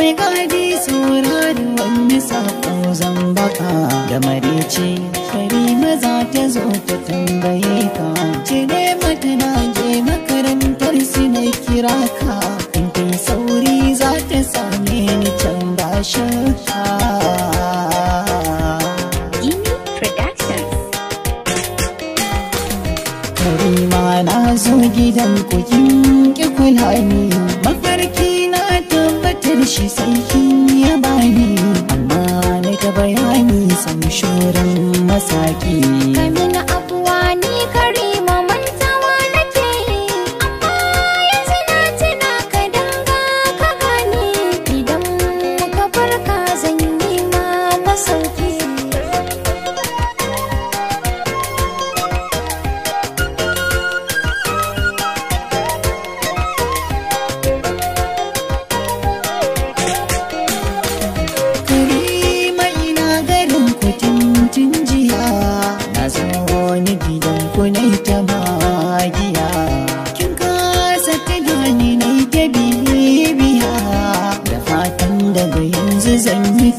Mai gadi, saurari, wani sako zan baka. Da marece Karima za ta zo ta tambaye ka, cire mata na je makarantar su na kira ka. In kai sauri za ta same ni can ba shakka. Gini Productions. Karima, na zo gidan ku kin ki kula ni. Mafarki na tabbatar shi sai kin yaba ni, amma na ta bayani sam shoran masaki. Kamina abuwa, ni Karima mantawa nake yi, amma yanzu na tuna ka danga ka gani. Idan muka farka zan yi ma masauki. Karima, ina garin ku tun jiya. Na zo ni gidan ku na ta magiya, kin kasa tunani na ta bibiya. Da fatan daga yanzu zan yi.